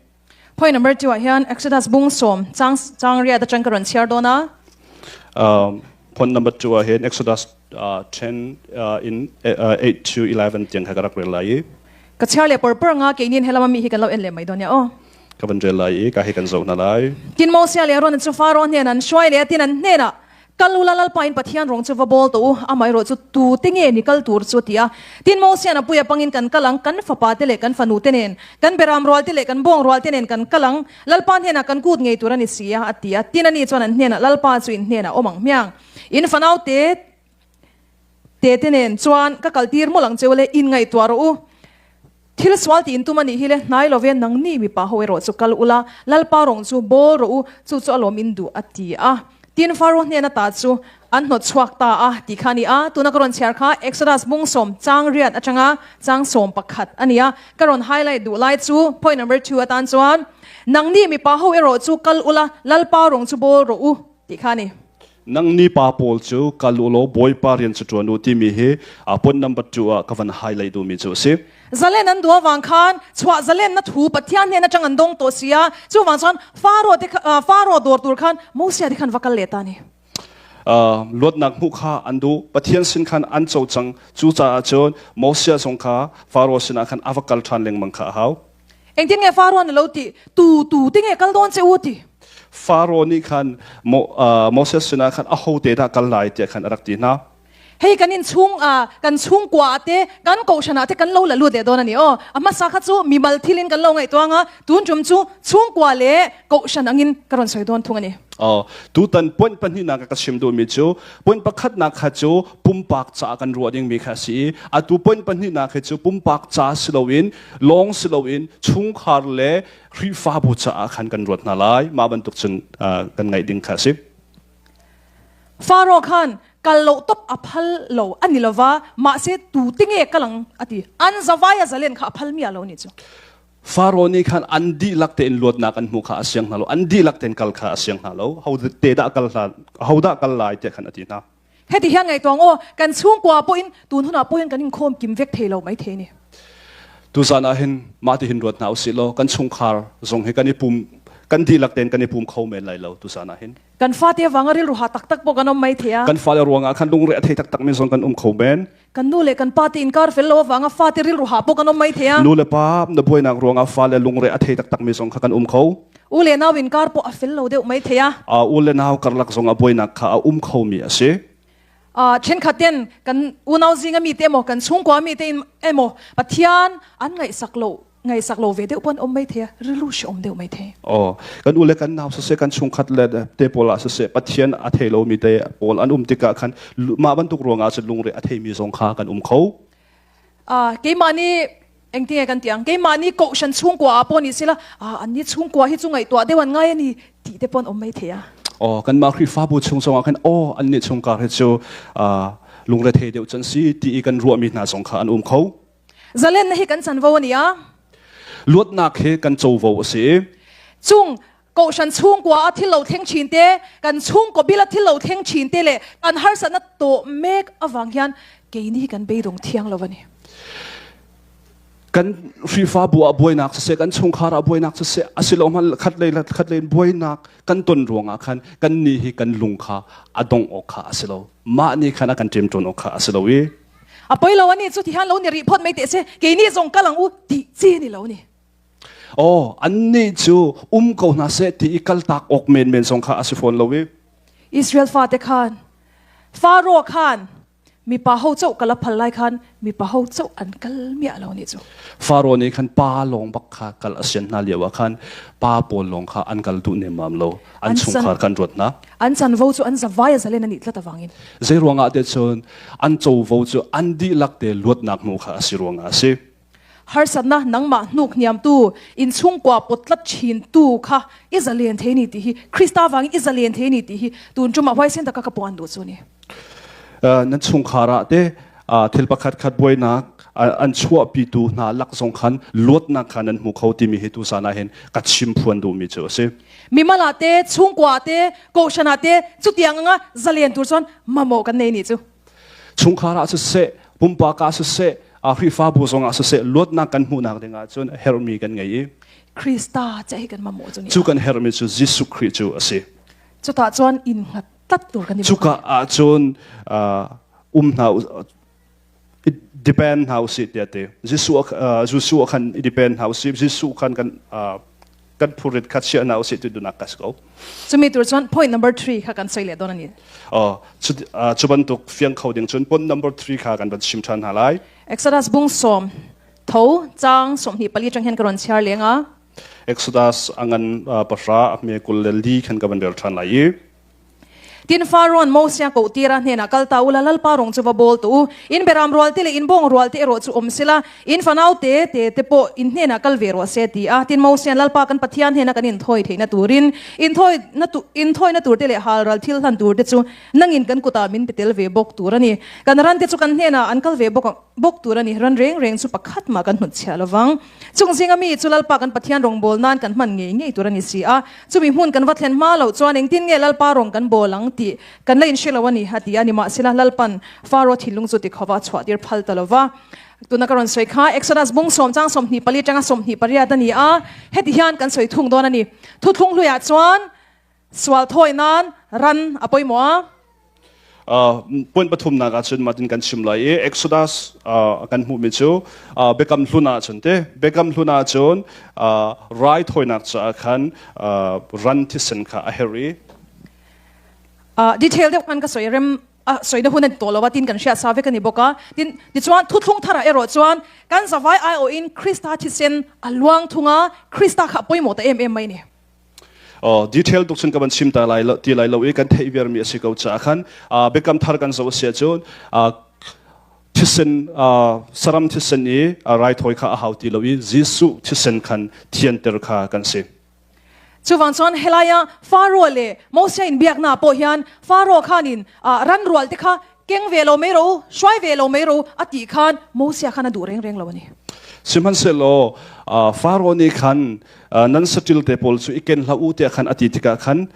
Speaker 1: Point number 2 ah hian Exodus bung sawm chang chang riat atang ka rawn chhiar dawn a.
Speaker 2: Point number 2 ah hin Exodus 10 in 8 to 11 tiang kha ka rak rel lai i.
Speaker 1: Ka chhiar leh pawr pawr nga keinin helama mi hi kan lo en leh mai dawn nia aw.
Speaker 2: Ka van rel lai i ka hi kan zoh hna lai.
Speaker 1: Tin Moses le Aaron cu Faro hnen an hruai le tin an hnenah kal ula Lalpa in Pathian rong cu va bawl tuah u amaherawh cu tu te nge ni kal tur cu tiah tin Moses a pui a pangin kan kal ang kan fapa te le kan fanu te nen kan beram rual te le kan bawng rual te nen kan kal ang Lalpa hnenah kan kut ngei tur a ni si a a ti a tin ani chuan an hnenah Lalpa cu in hnenah awm ang hmiang in fanau te te te nen chuan ka kal tir mawlh ang cheu le in ngaihtuah rawh u Thil sual tiin tum a nih hi le, hnai lo ve, nangni mipa ho erawh chu kal ula, Lalpa rawng chu bawl rawh u, chu chu a lawm in duh, a ti a. Tin, Faro hnen ata chu an hnawt chhuak ta a, tih kha a ni a. Tuna ka rawn chhiar kha Exodus bung sawm chang riat atanga chang sawm pakhat a ni a. Ka rawn highlight duh lai chu point number two atan chuan, Nangni mipa ho erawh chu kal ula, Lalpa rawng chu bawl rawh u, tih kha a ni.
Speaker 2: Nangni pa pawl cu kal u law Bawipa rian cu ṭuan u timi hi point number 2 ah ka van highlight duhmi cu a si.
Speaker 1: Zalen an duh avang khan chhuah zalenna thu Pathian hnen aṭang an dawng tawh si a, chuvang chuan Faro te Faro dawr tur khan Mosia te khan va kal leh ta a ni.
Speaker 2: Luatnak hmuh kha an duh. Pathian sin khan an co cang. Cucaah cun Mosia zong kha Faro sinah khan a va kal ṭhan lengmang kha a hau.
Speaker 1: Engtin nge Faro an lo ti? Tu tu te nge kal dawn che u ti?
Speaker 2: Faro nih khan Moses sinah khan aho te dah kal lai tiah khan a rak ti hna.
Speaker 1: Hei kan in chung kan chungkua ah te kan kohhran ah te kan lo la lut leh dawn a ni aw. A hmasa kha chu mimal thil in kan lo ngaihtuah anga tun tum chu chungkua leh kohhran angin ka rawn sawi dawn thung a ni.
Speaker 2: Aw, tutan point pahnihnak ka chim duhmi cu point pakhatnak kha cu pumpak caah kan ruah dingmi kha a si i atu point pahnihnak hi cu pumpak ca si loin lawng si loin chungkhar le Khrihfabu caah khan kan ruat hna lai. Mah bantuk cun kan ngaih ding kha a si.
Speaker 1: Faro khan kal lo top a phal lo ani lova mahse tu tinge kalang ati an zawai a zalen kha a phal mi alo ni chu.
Speaker 2: Faro nih khan an dihlak tein luatnak an hmuh kha a siang hna lo an dihlak tein kal kha a siang hna lo ho te dah kal hlan ho dah kal lai tiah khan a ti hna.
Speaker 1: Heti hian ngaihtuah aw, kan chhungkua pawhin tun hunah pawhin kan inkhawm kim vek thei lo maithei ni.
Speaker 2: Tuzan ah hin mah ti hin ruat hna usih law kan chungkhar zong hi kan i pum kan dihlak tein kan i pum kho men lai lo tuzan ah hin.
Speaker 1: Kan fate vanga rilru ha taktak pawh kan um maithei a.
Speaker 2: Kan fale ruangah khan lungre a thei taktak mi zong kan um kho men.
Speaker 1: Kan nu le kan pa te inkar fel lo avanga fate rilru ha pawh kan um maithei a.
Speaker 2: Nu le pa na buainak ruangah fale lungre a thei taktak mi zong kha kan um kho.
Speaker 1: U le nau inkar pawh a fel lo deuh maithei a.
Speaker 2: U le nau karlak zong a buainak kha a um kho mi a si.
Speaker 1: Thenkhat ten kan unau zinga mi te emaw kan chungkua mi te emaw Pathian an ngaihsak lo ngaihsak lo ve deuh pon um maithei a rilru hri um deuh maithei.
Speaker 2: Oh kan u le kan nau siseh kan chungkhat le te pawl ah siseh Pathian a thei lo mi te pawl an um tikah khan mah bantuk ruangah cun lungre a thei mi zong kha kan um kho.
Speaker 1: Keimah nih engtinge kan ti ang keimah nih kohhran chhungkua ah pawh ni sila anni chhungkua hi chu ngaihtuah deuh an ngai ani tih te pawn awm mai thei a.
Speaker 2: Aw kanmah Khrihfabu chung zongah khan aw annih chungkar hi chu lungrethei deuh can si ti i kan ruahmi hna zong kha an um kho.
Speaker 1: Zalenna hi kan chanvo a ni a.
Speaker 2: Luatnak hi kan covo a si.
Speaker 1: Chung Kohhran chhungkua a thil lo thleng thin te, kan chhungkaw bil a thil lo thleng thin te leh kan harsatna tawh mek avang hian keini hi kan beidawng thiang lo a ni.
Speaker 2: Kan Khrihfabu ah buainak siseh, kan chungkhar ah buainak siseh, asilo hmanh khat lei le khat lei in buainak kan ton ruangah khan kan nih hi kan lung kha a dongh awk kha a si lo. Mah nih khan a kan ṭemṭawn awk kha a si lo i
Speaker 1: A poi lo ani chu ti hian lo ni rih phawt mai teh se, keini zong kal ang u tih chi ni lo ni.
Speaker 2: Aw, annih cu um ko hna seh ti i kaltak awk menmen zong kha a si fawn lo i.
Speaker 1: Israel fate khan Faro khan mipa ho chauh kal a phal lai khan mipa ho chauh an kal miah lo nih cu.
Speaker 2: Faro nih khan pa lawng bak kha kal a sian hna lio ah khan pa pawl lawng kha an kal duh nemmam lo. An chungkhar khan ruat hna.
Speaker 1: An chanvo cu an zavai a zalen an i tlat awangin.
Speaker 2: Zei ruangah te cun an covo cu an dihlak te luatnak hmu kha a si ruangah a si.
Speaker 1: Harsatnak nangmah hnuk hniamtu, innchungkua pawtlat chintu kha i zalen thei ni ti hi Krista vangin i zalen thei ni ti hi tun ṭum ah huaisen taka ka puan duh cu ni.
Speaker 2: Nan chungkhar ah te thil pakhat khat buainak an chuahpitu hna lak zong khan luatnak kha nan hmu kho timi hi tuzan ah hin ka chim phuan duhmi cu a si.
Speaker 1: Mimal ah te, chungkua ah te, kohhran ah te chutiang anga zalen tur chuan mamawh kan nei ni chu.
Speaker 2: Chungkhar ah siseh, pumpak ah siseh, Khrihfabu zong ah siseh, luatnak kan hmuhnak ding ah cun herhmi kan ngei i
Speaker 1: Krista che hi kan mamawh cu ni.
Speaker 2: Cu kan herhmi cu Jesuh Khrih cu a si.
Speaker 1: Cutah cun in hngat tlat tur kan i
Speaker 2: Cuka ah cun um hna depend hna usih tiah ti. Jesuh Jesuh khan i depend hna usih. Jesuh khan kan kan phurit kha chia hna usih ti dunak ka si ko.
Speaker 1: Chumi tur chuan point number 3 kha kan soi leh dawn ani.
Speaker 2: Oh, cu bantuk fiang kho ding cun point number 3 kha kan van chim ṭhan hna lai.
Speaker 1: Exodus bung som tho chang 24 chang hian ka ron chhiar lenga.
Speaker 2: Exodus angan pahra a hme kul le li khan ka van rel ṭhan lai i.
Speaker 1: Tin Farao'n Mosia kohtira hnenah kal ta ula, Lalpa rawng chu va bawl tawh u. In beram rual te leh in bawng rual te erawh chu awm sela, in fanau te te te pawh in hnenah kal ve rawh se, ti a. Tin Mosia'n Lalpa kan Pathian hnena kan inthawi theihna turin inthawina tur te leh halral thil hlan tur te chu nangin kan kutah min pe tel ve bawk tur a ni. Kan ran te chu kan hnenah an kal ve bawk ang. bawk tur a ni. Ran reng reng chu pakhat mah kan hnutchhiah lo vang. Chung zinga mi chu Lalpa kan Pathian rawngbâwl nân kan hman ngei ngei tur a ni si a. Chumi hmun kan va thlen hma loh chuan engtin nge Lalpa rawng kan bâwl ang tih kan la inhre lo a ni, a ti a. Nimahsela, Lalpan Faro thinlung chu tikhawva a chhuahtir phal ta lo va. Tuna ka rawn sawi kha Exodus bung sawm chang 24 atanga 28 a ni a, heti hian kan sawi thung dawn a ni. Thuthlung hluiah chuan sual thawi nan ran a pawimawh a.
Speaker 2: Point pathumnak ah cun matin kan chim lai i Exodus kan hmuhmi cu Biakam Hlun ah cun te Biakam Hlun ah cun raithawinak caah khan ran thisen kha a herh i
Speaker 1: Detail deuh khan ka sawi rem a sawina hun a ni tawh lo a tin kan hriat sa vek a ni bawk a. Tin, tichuan thuthlung tharah erawh chuan kan zavai aiawhin Krista thisen a luang thung a, Krista kha a pawimawh ta em em mai a ni.
Speaker 2: Aw, detail tuk cun ka van chim ta lai lo ti lai lo i kan theih viarmi a si ko caah khan biakam thar kan zoh a si ahcun thisen saram thisen i raithawi kha a hau ti lo i Jesuh thisen khan thianter kha kan si.
Speaker 1: Chuvang chuan helaia Faro leh Mosia inbiaknaah pawh hian Faro khanin ran rual te kha keng ve lo mai rawh u, hruai ve lo mai rawh u a tih khan Mosia khan a duh reng reng lo a ni.
Speaker 2: Sihmanhsehlaw Faro nih khan nan saṭil te pawl cu i ken hlah u tiah khan a ti tikah khan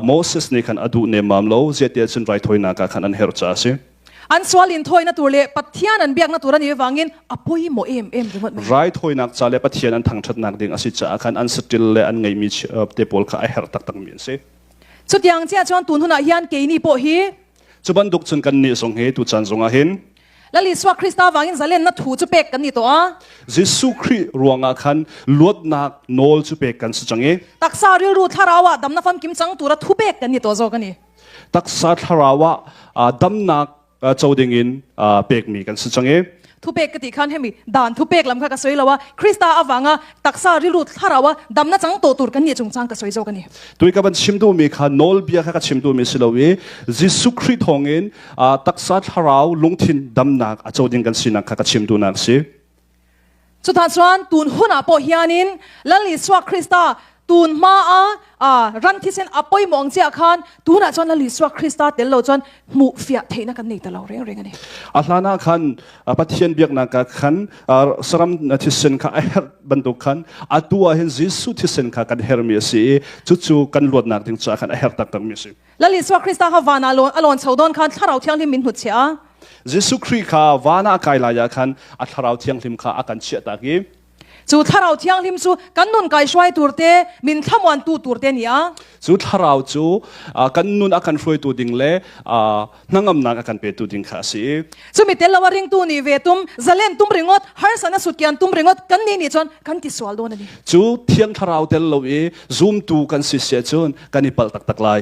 Speaker 2: Moses nih khan a duh nemmam lo, ziahtiah cun raithawinak ah khan an herh caah a si.
Speaker 1: An sual inthawina tur leh Pathian an biakna tur a nih avangin a pawimawh em em ringawt mai.
Speaker 2: Raithawinak ca le Pathian an thangṭhatnak ding a si caah khan an saṭil le an ngeihmi te pawl kha a herh taktakmi an si.
Speaker 1: Chutiang chiah chuan tun hunah hian keini pawh hi
Speaker 2: Cu bantuk cun kannih zong hi tuchan zongah hin
Speaker 1: Lal Isua Krista vangin zalennak thu cu pek kan ni tawh a.
Speaker 2: Jesuh Khrih ruangah khan luatnak nawl cu pek kan si cang i
Speaker 1: Taksa rilru thlarau ah damnak famkim cang tura thu pek kan ni tawh zawk a ni.
Speaker 2: Taksa thlarau ah damnak co dingin pekmi kan si cang i
Speaker 1: Thupek ka ti khan hemi dan thupek lam kha ka sawi lo a, Krista avanga taksa rilru thlarau a damna chang tawh tur kan nih chungchang ka sawi zawk a ni.
Speaker 2: Tui ka van chim duhmi kha nawlbia kha ka chim duhmi si lo i Jesuh Khrih thawngin taksa thlarau lungthin damnak a co ding kan sinak kha ka chim duhnak a si.
Speaker 1: Chutah chuan tun hunah pawh hianin Lal Isua Krista tun hmaa a ran thisen a pawimawh ang chiah khan tunah chuan Lal Isua Krista tel lo chuan hmuh fiah theihna kan nei ta lo reng reng a ni.
Speaker 2: A hlanah khan Pathian biaknak ah khan saram thisen kha a herh bantuk khan atu ah hin Jesuh thisen kha kan herhmi a si i cucu kan luatnak ding caah khan a herh taktakmi a si.
Speaker 1: Lal Isua Krista kha van ah a lawn chho dawn khan Thlarau Thianghlim min hnutchhiah a.
Speaker 2: Jesuh Khrih kha van ah kai lai ah khan a Thlarau Thianghlim kha a kan chiahtak i
Speaker 1: Cu Thlarau Thianghlim cu kan nun kai hruai tur te, min thlamuantu tur te ni a.
Speaker 2: Cu Thlarau cu kan nun a kan hruaitu ding le hnangamnak a kan petu ding kha a si.
Speaker 1: Chumi tel lo a ringtu nih ve tum, zalen tum ringawt, harsatna sutkian tum ringawt kan nih nih cun kan ti sual dawn a ni.
Speaker 2: Cu Thiang Thlarau tel lo i zumtu kan si si ahcun kan i palh taktak lai.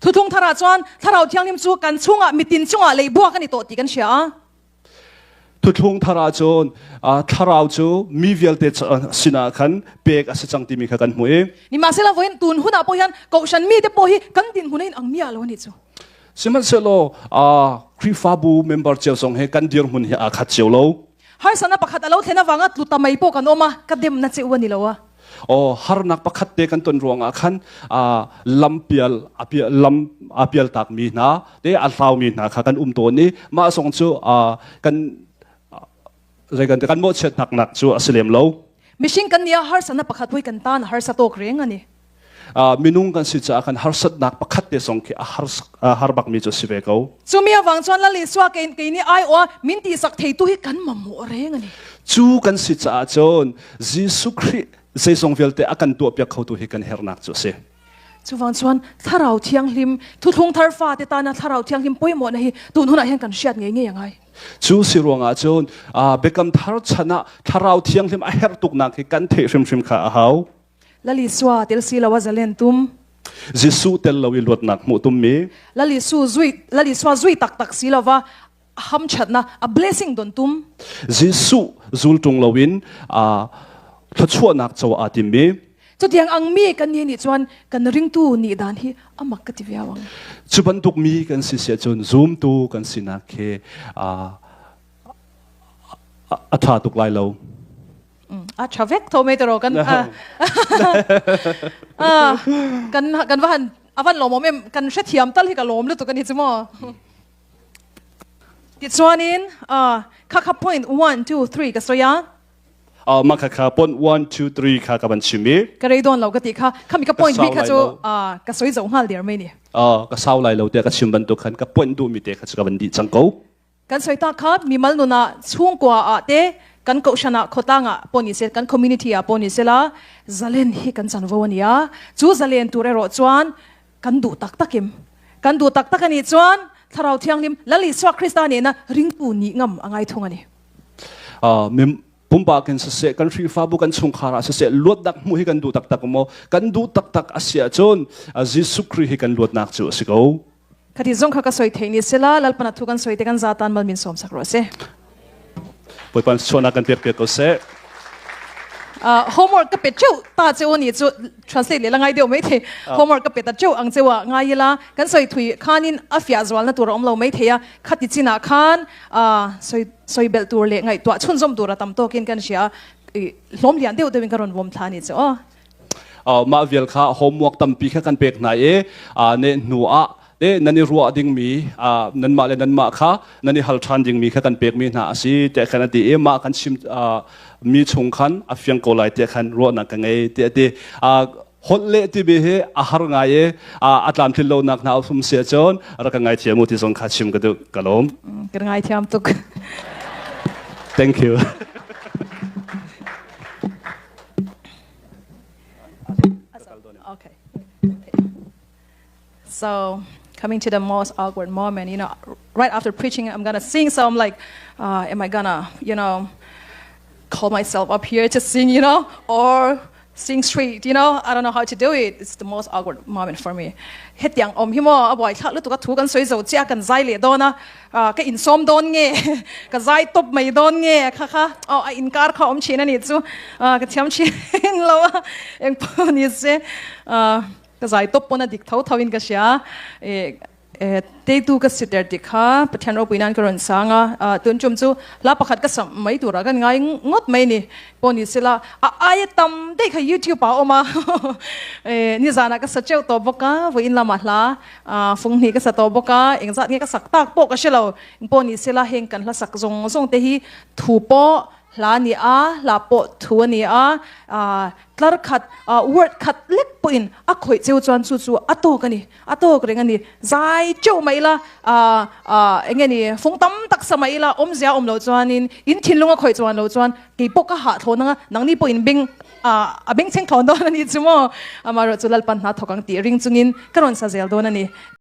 Speaker 1: Thuthung thar ah chuan Thlarau Thianghlim cu kan chungah mitin chungah leihbuak an i tawh ti kan hria a.
Speaker 2: Thuthlung thar ah cun thlarau cu mi vialte sinah khan pek a si cang timi kha kan hmuh i.
Speaker 1: Nimahsela voin tun hun ah pawh hian kohhran mi te pawh hi kan dinhmun a in ang miah lo ani chu.
Speaker 2: Sihmanhsehlaw Khrihfabu member cio zong hi kan dirhmun hi aa khat cio lo.
Speaker 1: Harsatnak pakhat a lo thlen avanga tlu ta mai pawh kan awm a, ka demna che u a ni lo a.
Speaker 2: Aw harnak pakhat te kan ton ruangah khan lampial lam a pial takmi hna te a hlaumi hna kha kan um tawn i mah zong cu kan zei kan kan mawhchiat nak cu a si lem lo.
Speaker 1: Mihring kan nih a harsatnak pakhat pui kan tan a harsa tawk reng a ni.
Speaker 2: Minung kan si caah kan harsatnak pakhat te zong khi a har a har bakmi cu si ve ko.
Speaker 1: Chumi awang chuan Lal Isua kei kei nih ai aw min ti sak theitu hi kan mamawh reng ani.
Speaker 2: Cu kan si caah cun Jesuh Khrih zeizong vialte a kan tuahpiak khotu hi kan hernak cu a si.
Speaker 1: Chuvang chuan Thlarau Thianghlim thuthlung thar fa te tana Thlarau Thianghlim pawimawhna hi tun hunah hian kan hriat ngei ngei angai.
Speaker 2: Cu si ruangah cun Biakam Thar chan ah Thlarau Thianghlim a herh tuknak hi kan theih hrimhrim kha a hau.
Speaker 1: Lal Isua tel si lo a zalen tum.
Speaker 2: Jesuh tel lo i luatnak hmuh tummi.
Speaker 1: Lal Isu zui Lal Isua zui taktak si lova hamthatnak a blessing don tum.
Speaker 2: Jesuh zul ṭung loin thluachuahnak co aa timmi.
Speaker 1: Chutiang ang mi kan ni nih chuan kan ringtu nih dan hi amak ka ti viau ang.
Speaker 2: Cu bantuk mi kan si sia cun zumtu kan sinak khi a ṭha tuk lai lo.
Speaker 1: A ṭha vek tho mai tiraw kan kan kan va han a van lawmawm em kan hrethiam tal hi ka lawm lutuk ani chu maw. Tichuanin, kha kha point one, two, three ka sawi a.
Speaker 2: Mah kha kha point one, two, three kha ka van chim i.
Speaker 1: Ka rei dawn lo ka tih kha, khami ka point bik kha chu ka sawi zo nghal der mai ni.
Speaker 2: Ka sau lai lo tiah ka chim bantuk khan ka point duhmi te kha cu ka van dih cang ko.
Speaker 1: Kan sawi tak kha mimal nunah chhungkua ah te kan kohhran ah khawtlang ah pawh ni se kan community ah pawh ni sela zalen hi kan chanvo a ni a, chu zalen tur erawh chuan kan duh tak takim kan duh tak tak a nih chuan Thlarau Thianghlim Lal Isua Krista nena ringtu nih ngam a ngai thung a ni.
Speaker 2: Pumpak in siseh kan Khrihfabu kan chungkhar ah siseh luatnak hmuh hi kan duh taktak maw? Kan duh taktak a si ahcun Jesuh Khrih hi kan luatnak cu a si ko.
Speaker 1: Khati zong kha ka sawi thei ni sela Lalpan a thu kan sawi te kan zatan mal min sawm sak rawh se.
Speaker 2: Bawipa suahnak kan pek piak ko seh.
Speaker 1: Homework ka pe teuh ta cheu ni chu translate le la ngai deuh mai thei. Homework ka pe ta teuh ang cheu a ngai ila kan sawi thui khanin a fiah zual na tur a awm lo mai thei a khati chinah khan sawi sawi belh tur leh ngaihtuah chhunzawm tur a tam tawkin kan hria hlawm lian deuh deuhin ka rawn vawm thla ni chu aw.
Speaker 2: Mah vial kha homework tampi kha kan pek hna i ne hnu ah te nan i ruah dingmi nanmah le nanmah kha nan i hal ṭhan dingmi kha kan pekmi hna a si tiah khan a ti i mah kan chim mi chung khan a fiang ko lai tiah khan ruahnak ka ngei tiah a ti. Holh leh timi hi a har ngai i a tlamtlin lonak hna um si ahcun rak ka ngaithiam u ti zong kha chim ka duh ka lawm.
Speaker 1: Kan ngaithiam tuk.
Speaker 2: Thank you.
Speaker 1: Okay. So coming to the most awkward moment, you know, right after preaching, I'm gonna sing. So I'm like, uh, am I gonna, you know, call myself up here to sing, you know, or sing straight, you know? I don't know how to do it. It's the most awkward moment for me. Hetiang om hi mo a buai thlak lutuk a thu kan soi zo chia kan zai le dona ka in som don nge ka zai top mai don nge kha kha oh a inkar kha om chin ani chu ka thiam chin lo a eng pawh ni se Ka zai top pawn a dik tho tho in ka hria. Teitu ka siter ti kha Pathian ropui nan ka rawn sang a. Tun tum chu hla pakhat ka sam mai turah kan ngai ngawt mai ni. Pawh ni sela a aia tam daih kha YouTube ah a awm a. Nizanah ka sa teuh tawh bawk a, vawiin lamah hla fung hnih ka sa tawh bawk a, engzat nge ka sak tak pawh ka hre lo. Pawh ni sela heng kan hla sak zawng zawng te hi thu pawh hla a ni a, hla pawh thu a ni a. Tlar khat, word khat lek pawhin a khawih cheu chuan chu chu a tawk a ni, a tawk reng a ni. Zai teuh mai ila, eng nge ni, fung tam tak sa mai ila, awmzia awm loh chuanin, in thinlung a khawih chuan loh chuan kei pawh ka hah thlawn ang a, nangni pawh in beng, a bengchheng thlawn dawn a ni chu maw? Amaherawhchu Lalpan hna thawk ang tih ring chungin ka rawn sa zel dawn a ni.